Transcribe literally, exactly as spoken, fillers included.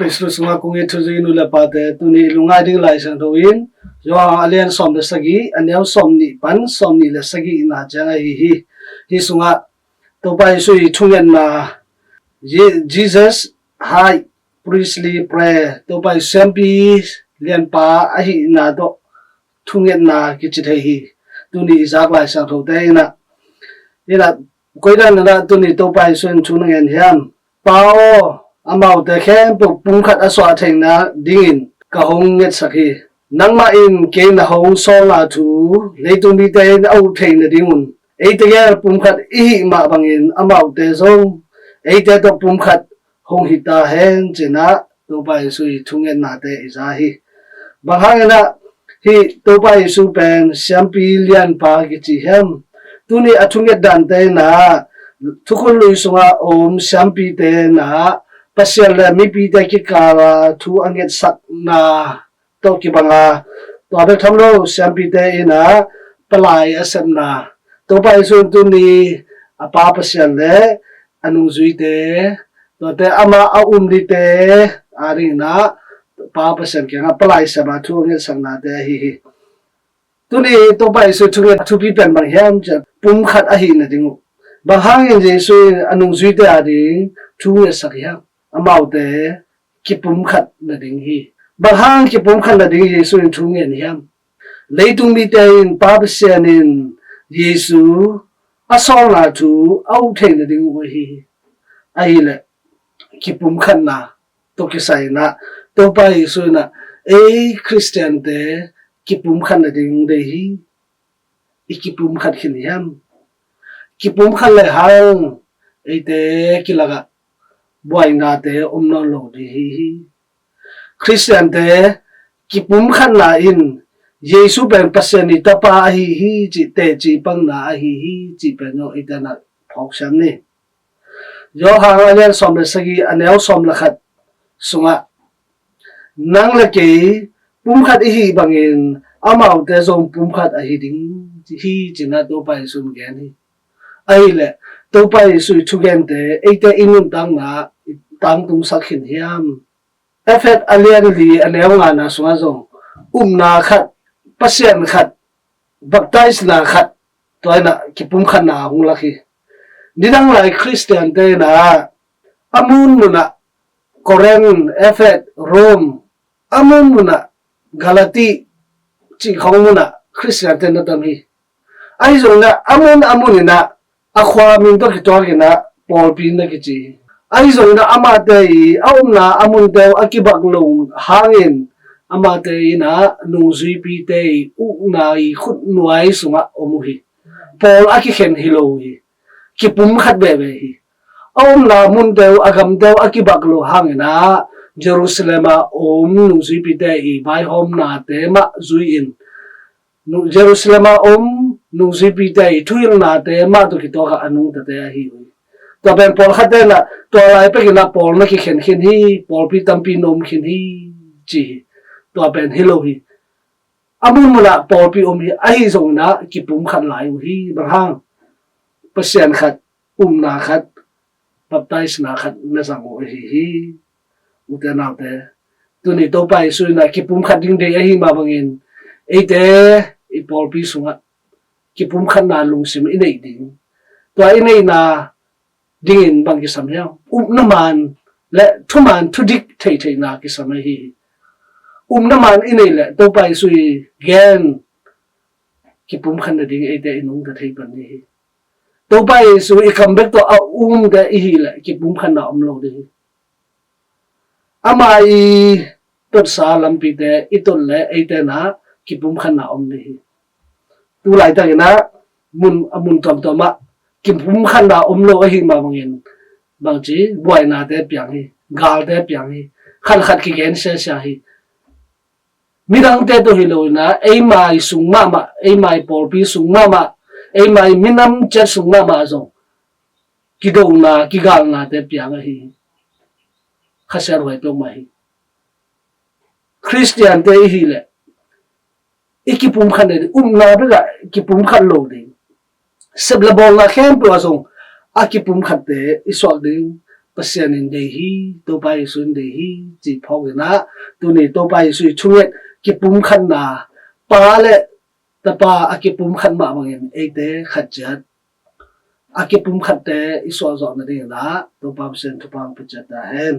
Khrih sungah kong it thuzui nu le pate, tuni lungngai ding Lai Siangtho in Johan a lian sawm le sagih, a neu sawm nih pan sawm nih le sagihna ciang ahi hi. Hi sungah Topa Jesu i thungetna, Je-, Jesus High Priestly Prayer, Topa i siampi lianpa ahihna tawh thungetna kici thei hi. Tuni i zak Lai Siangthote inah, inah koidan inah tuni Topa Jesu in thu na ngen hiam? Pa aw, amaute khempeuh pumkhat a suah theihna dingin ka hong ngetsak hi. Nangmah in kei na hong sawlna thu leitung mite in a up theih nadingun eite gel pumkhat i hih mah bangin amaute zong eite tawh pumkhat hong hi ta hen, ci-inah Topa Jesu i thungetnate i za hi. Bang hanginah hih Topa Jesu pen siampi lianpa kici hiam? Tuni a thunget dante inah thukhun lui sungah om siampite inah Pasian le mipite kikala thu a ngetsakna tawh kibanga, tua bek tham lo siampite inah palai a sepna, Topa Jesu in tuni a Pa Pasian le a nungzuite, tuate amah a um dite adinginah Pa Pasian kiangah palai sema thu a ngetsaknate ahi hi. Tuni Topa Jesu thunget thupi pen bang hiam ciah pumkhat ahih nading uh. Bang hangin Jesu in a nungzuite ading thu ngetsak hiam? Amaute kipumkhat nading hi. Bang hang kipumkhat nading Jesu in thu ngen hiam? Leitung mite in Pa Pasian in Jesu a sawlna thu a up theih nading uh ahi hi. Ahileh kipumkhatna tawh kisai inah Topa Jesu inah ei Khristiante kipumkhat nading dei hi. I kipumkhat khin hiam? Kipumkhat le hang eite kilakah buainate om nawn lo ding hi hi. Khristiante kipumkhatna in Jesu pen Pasian i Tapa ahi hi cih teci panna ahi hi cih pen zong eite na phawk siam ni. Johan a lian sawm le sagih a neu sawm le khat sungah nang le kei pumkhat i hih bangin amaute zong pumkhat ahi ding hi, ci-inah Topa Jesu in gen hi. Ahileh Topa Jesu i thugente eite i nuntakna i tangtungsak khin hiam? Efet a lian li a neu ngana sungah zong upna khat, Pasian khat, baptisena khat, tua inah kipumkhatna hong lak hi. Nidang lai Khristiante inah a mun munah Korin, Efet, Rom, a mun munah Galati cih khong munah Khristiante na tam hi. Ahi zongin a mun a mun inah a khua min tawh kituak inah pawlpi na kici hi. Ahi zongin a amahte i a omna a munte uh a kibak lo hangin amahte inah nungzuipite i ukna i khutnuai sungah om uh hi. Pawl a kikhen hi lo uh hi. Kipumkhat veve hi. A omna munte uh a gamte uh a kibak lo hangin ah Jerusalem a om nungzuipite i vaihawmnate mah zui-in Jerusalem a om nungzuipite i thuhilhnate mah tawh kituak a nungtate ahi uh hi. Tua pen pawlkhatte inah tua lai pekin ah pawl na kikhen khin hi, pawlpi tampi na om khin hi ci hi. Tua pen hi lo hi. A mun munah pawlpi om hi, ahi zongin ah kipumkhat lai uh hi. Bang hang? Pasian khat, upna khat, baptisena khat na zang uh ahi hi. Ute naute, tuni Topa Jesu inah kipumkhat ding dei ahi mah bangin eite i pawlpi sungah kipumkhatna lungsim i neih ding. Tua i neihna dingin bang kisam hiam? Upna man le thuman thudik theitheihna kisam ahi hi. Upna man i neih le Topa Jesu i gen kipumkhat nading eite i nungta thei pan ni hi. Topa Jesu i kam bek tawh a umte i hih le kipumkhatna om lo ding hi. Ama i totsa lampite i tot le eite inah kipumkhatna om ding hi. Tu laitakin ah mun, a mun tuamtuam ah kipumkhatna om lo ahi mah bangin bangci buainate piang hi, galte piang hi, khatkhat kigen siasia hi. Midangte tawh hi lo inah eima i sung mahmah, eima i pawlpi sung mahmah, eima i minam ciat sung mahmah zong kidona kigalnate piang ahi hi. Khasia ruai peuhmah hi. Khristiante i hih le i kipumkhat nading, upna bekah kipumkhat lo ding, sep le bawlna khempeuh ah zong a kipumkhatte i suak ding, Pasian in deih hi, Topa Jesu in deih hi, ci phawk in ah, tuni Topa Jesu i thunget kipumkhatna, Pa le Tapa a kipumkhat mah bangin eite khat ciat a kipumkhatte i suahzawh nadingin ah Topa Pasian thupha hong pia ciat ta hen.